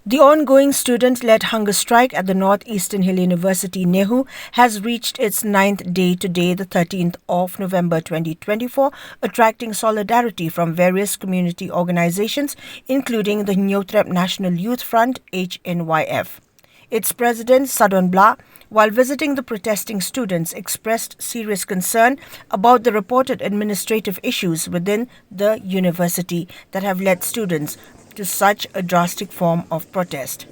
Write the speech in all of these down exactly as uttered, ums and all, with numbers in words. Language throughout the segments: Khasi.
The ongoing student led hunger strike at the Northeastern Hill University, NEHU, has reached its ninth day today, the thirteenth of November twenty twenty-four, attracting solidarity from various community organizations, including the Hynñiewtrep National Youth Front, H N Y F. Its president, Sadon Blah, while visiting the protesting students, expressed serious concern about the reported administrative issues within the university that have led students to such a drastic form of protest.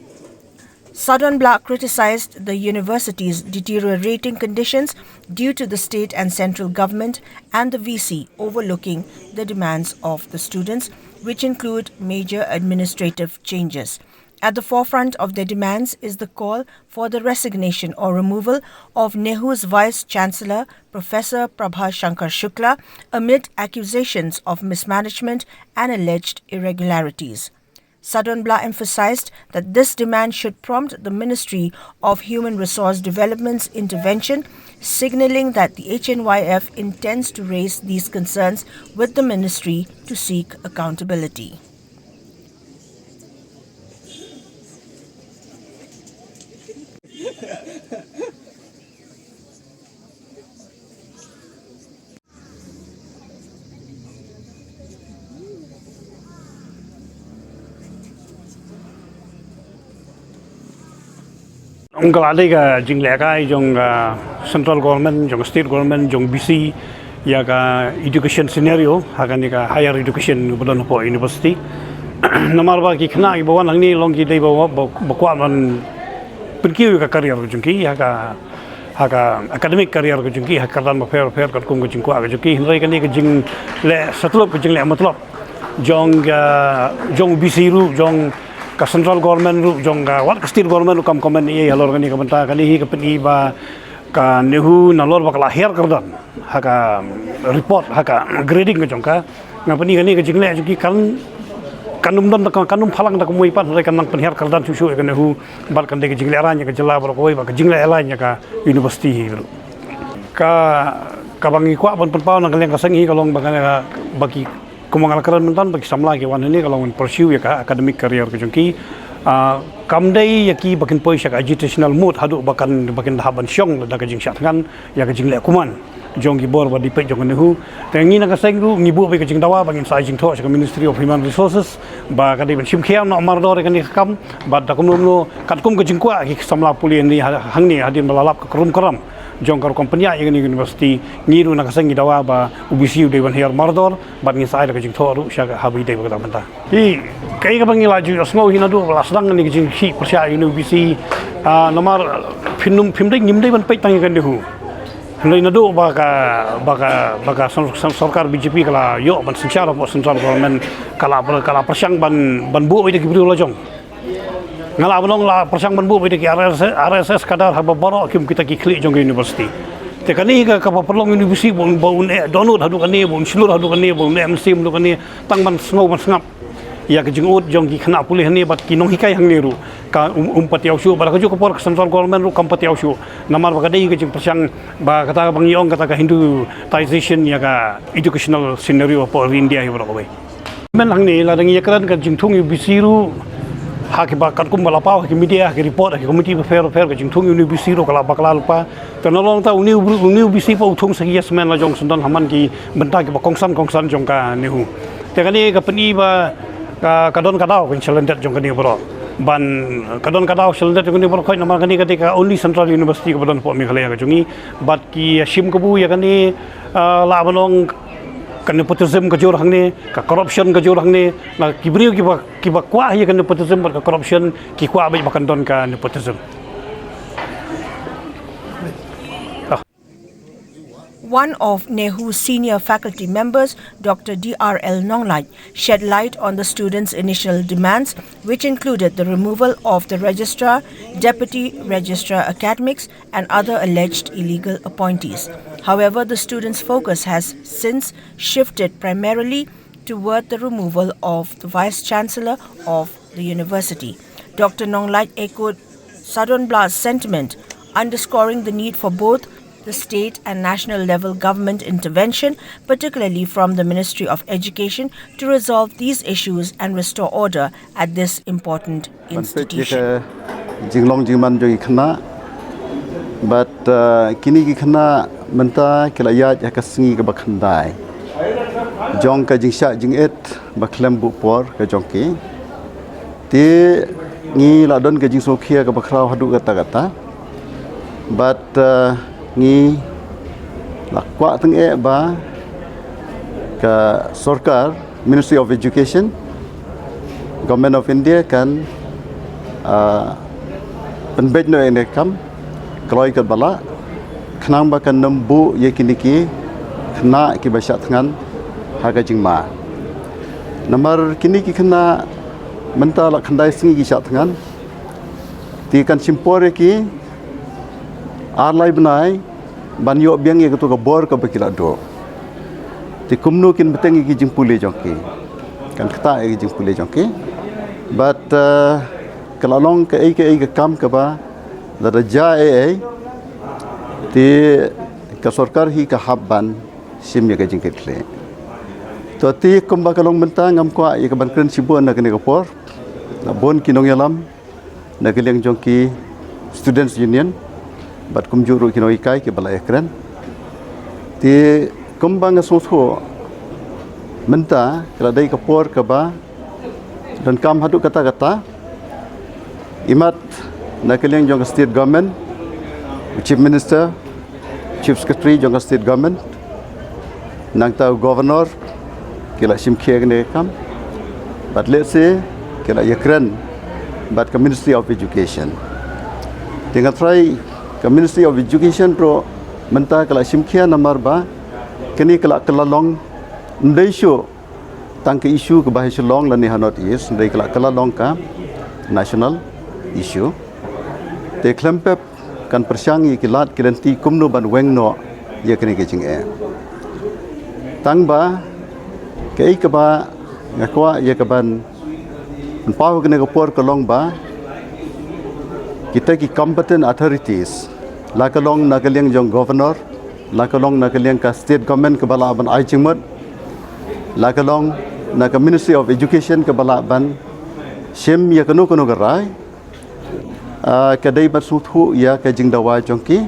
Sadon Blah criticized the university's deteriorating conditions due to the state and central government and the V C overlooking the demands of the students, which include major administrative changes. At the forefront of their demands is the call for the resignation or removal of NEHU's Vice Chancellor, Professor Prabha Shankar Shukla, amid accusations of mismanagement and alleged irregularities. Sadon Blah emphasized that this demand should prompt the Ministry of Human Resource Development's intervention, signaling that the H N Y F intends to raise these concerns with the ministry to seek accountability. Ong ka la dei ka jinglehkai jong ka central government, jong ka state government, jong B C, ïa ka education scenario ha kane ka higher education ba don hapoh university. Namar ba ki khynnah kiba wan hangne long ki dei ba, ba, ba kwah ban pynkiew ïa ka career ka jong ki ha ka, ha ka academic career ka jong ki ha ka kyrdan bapher bapher katkum ka jingkwah ka jong ki. Hynrei kane ka jingleh satlop, ka jingleh matlop jong ka, jong B C ruh, jong ka central government ruh, jong ka wat ka state government ruh kam comment ei ei halor kane ka bynta. Kane hi ka pyni ba ka NEHU nalor ba ka la hiar kyrdan ha ka report, ha ka grading ka jong ka. Nga pyni kane ka jingleh jong ki kan, kan ym don da ka, kan ym phalang da kumwei pat, hynrei kan nang pynhiar kyrdan shuh shuh ïa ka NEHU bad kan dei ka jingleh rang ïa ka jylla baroh kawei bad ka jingleh rang ïa ka university hi ruh. Ka, kaba ngi kwah ban pynpaw na ka liang ka seng hi ka long ba kane ka, ba ki, kumba nga la kren mynta, ba ki samla ki wan hangne ka long ban pursue ïa ka academic career ka jong ki. Ah, kam dei ïa ki ba kin poi sha ka agitational mode haduh ba kan, ba kin hap ban shong da ka jingshah thngan ïa ka jingleh kuman jong ki bor ba dei peit jong ka NEHU. Te ngi na ka seng ruh ngi buh beit ka jingdawa ba ngin sa ai jingthoh sha ka Ministry of Human Resources ba ka dei ban shim khia noh mardor ïa kane ka kam, bad da kumno kumno katkum ka jingkwah ki samla pule hangne ha, hangne hadien ba la lap ka kurum kuram jong ka rukom pynïaid ïa kane ka university. Ngi ruh na ka seng ngi dawa ba u B C u dei ban hiar mardor bad ngin sa ai da ka jingthoh ruh sha ka haba ïadei bad kata ka bynta. Hi, kaei kaba ngi la ju ïohsngew hi naduh ba la sdang kane ka jingkhih pyrshah ïa une u B C, ah, namar phim, phim dei, ngim dei ban peit tang ïa ka NEHU. Hynrei naduh ba ka, ba ka, ba ka sor-, sor-, sorkar B J P ka la ïoh ban synshar hapoh central government, ka la, ka la pyrshang ban, ban buh beit da ki briew la jong. Nga lah ban ong la pyrshang ban buh beit da ki R S S, R S S cadre haba baroh kim kita ki khlieh jong ka university. Te kane ka, kaba pynlong university ba un, ba un eh dohnud haduh kane, ba un shlur haduh kane, ba un eh mynsiem haduh kane, tang ban sngew ban sngap ïa ka jingud jong ki khynnah pule hangne bad ki nonghikai hangne ruh. Ka um, um pat ïoh shuh, bad ka juh ka por ka central government ruh kam pat ïoh shuh. Namar ba ka dei ka jingpyrshang ba kata ba ngi ong kata ka Hinduization ïa ka educational scenario hapoh ri India hi baroh kawei. Mynta hangne lada ngi ïakren ka jingthung ïa u B C ruh, ha kiba katkum ba la paw ha ki media, ha ki report, ha ki committee bapher bapher, ka jingthung ïa une u B C ruh ka la bakla lypa. Te nalor nangta une u, une u B C pat u thung sa ki yes men la jong, sngewdon ha man ki bynta kiba kongsan kongsan jong ka NEHU. Te kane ka pyni ba ka, ka don ka daw ka jingshah lyndet jong kane baroh. Ban, ka don ka daw shah lyndet jong kane baroh khoit namar kane ka dei ka only central university kaba don hapoh Meghalaya ka jong ngi. Bad ki shim kabu ïa kane, ah, lah ban ong ka nepotism ka jur hangne, ka corruption ka jur hangne, na ki briew kiba, kiba kwah ïa ka nepotism bad ka corruption ki kwah beit ba kan don ka nepotism. Ah. One of NEHU's senior faculty members, Doctor D R L Nonglait, shed light on the students' initial demands, which included the removal of the registrar, deputy registrar academics, and other alleged illegal appointees. However, the students' focus has since shifted primarily toward the removal of the Vice Chancellor of the university. Doctor Nonglait echoed Sadon Blah's sentiment, underscoring the need for both the state and national level government intervention, particularly from the Ministry of Education, to resolve these issues and restore order at this important institution. Jinglong jingman jong ki khynnah. Bad uh, kine ki khynnah mynta ki la ïaid ha ka sngi kaba khyndai jong ka jingshah jingit ba khlem buh por ka jong ki. Te ngi la don ka jingsngewkhia kaba khraw haduh katta katta. Bad uh, ngi la kwah teng eh ba ka sorkar, Ministry of Education, Government of India kan uh, pynbeit noh ïa kane ka kam kloi katba lah khnang ba kan nym buh ïa kine ki khynnah kiba shah thngan ha ka jingma. Namar kine ki khynnah mynta la khyndai sngi ki shah thngan. Te kan shim por ïa ki ar lai bnai ban ïoh biang ïa kato ka bor kaba ki la duh. Te kumno kin bteng ïa ki jingpule jong ki, kan ktah ïa ki jingpule jong ki. Bad uh, ka la long kaei kaei ka kam kaba lada jia ei ei te ka sorkar hi ka hap ban shim ïa ka jingkitkhlieh. To te kumba ka long mynta ngam kwah ïa ka ban kren shibun na kane ka por. La bun ki nongïalam na ka liang jong ki Students Union bad kumjuh ruh ki nonghikai kiba la ïakren. Te kumba nga sngewthuh mynta ka la dei ka por kaba donkam haduh katta katta. Imat na ka liang jong ka state government, u chief minister, chief secretary jong ka state government, nangta u governor ki la shim khia kane ka kam. Bad lehse ki la ïakren bad ka Ministry of Education. Te nga trai ka Ministry of Education ruh mynta ka la shim khia namar ba kane ka la kylla long ym dei shuh tang ka issue kaba ha Shillong lane ha North East, hynrei ka la kylla long ka national issue. Te khlem pep kan pyrshang ïa ki lad ki lynti kumno ban weng noh ïa kane ka jingeh. Tang ba kaei kaba nga kwah ïa ka ban pynpaw kane ka por ka long ba kita ki competent authorities, la ka long na ka liang jong governor, la ka long na ka liang ka state government kaba lah ban ai jingmut, la ka long na ka Ministry of Education kaba lah ban shim ïa kano kano ka rai. Ah, ka dei ban sngewthuh ïa ka jingdawa jong ki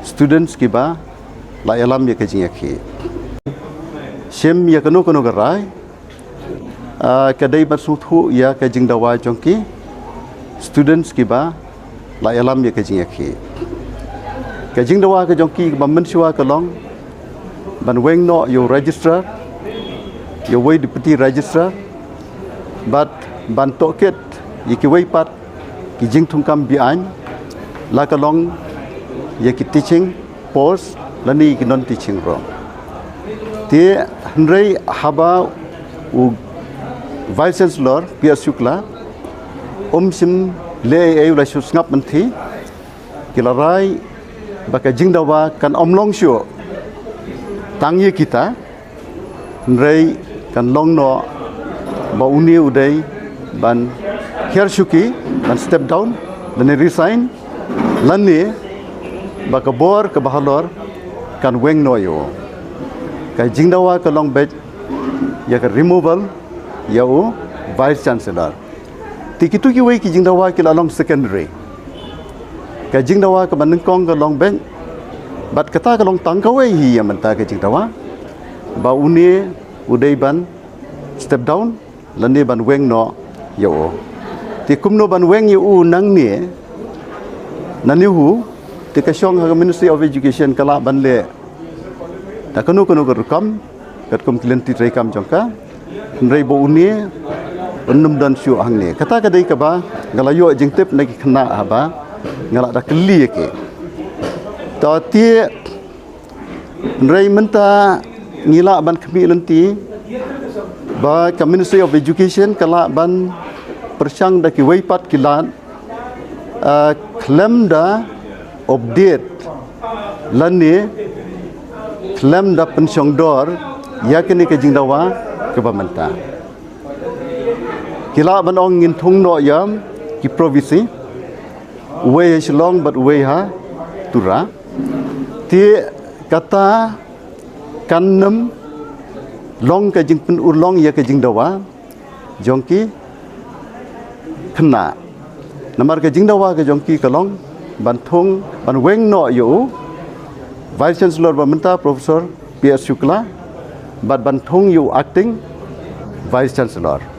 students kiba la ïalam ïa ka jingïakhih. Shim ïa kano kano ka rai. Ah, ka dei ban sngewthuh ïa ka jingdawa jong ki students kiba la ïalam ïa ka jingïakhih. Ka jingdawa ka jong ki ba mynshuwa ka long ban weng noh ïa u registrar, ïa uwei u deputy registrar, bad ban tohkit ïa kiwei pat ki jingthungkam be-aiñ, la ka long ïa ki teaching post lane ki non teaching ruh. Te hynrei haba u Vice Chancellor P R Shukla um shym leh ei ei, u la shu sngap mynthi, ki la rai ba ka jingdawa kan ym long shuh tang ïa kita, hynrei kan long noh ba une u dei ban hiar shuki, ban step down lane resign, lane ba ka bor kaba halor kan weng noh ïa u. Ka jingdawa ka long beit ïa ka removal ïa u Vice Chancellor. Te kito kiwei ki jingdawa ki la long secondary. Ka jingdawa kaba nyngkong ka long beit, bad kata ka long tang kawei hi ïa mynta ka jingdawa, ba une u dei ban step down lane ban weng noh ïa u. Te kumno ban weng ïa u nangne, nangno, te ka shong ha ka Ministry of Education ka lah ban leh da kano kano ka rukom katkum ki lynti treikam jong ka. Hynrei ba une un nym don shuh hangne. Kata ka dei kaba nga la ïoh jingtip na ki khynnah haba nga la da kylli ïa ki. To te hynrei mynta ngi lah ban khmih lynti ba ka Ministry of Education ka lah ban pyrshang da kiwei pat ki lad, ah, khlem da update lane khlem da pynshongdor ïa kane ka jingdawa kaba mynta. Ki lah ban ong ngin thung noh ïa ki province, uwei ha Shillong bad uwei ha Tura. Te kata kan nym long ka jingpynurlong ïa ka jingdawa jong ki khynnah. Namar ka jingdawa ka jong ki ka long ban thung, ban weng noh ïa u Vice Chancellor ba mynta, Professor P S Shukla, bad ban thung ïa u Acting Vice Chancellor.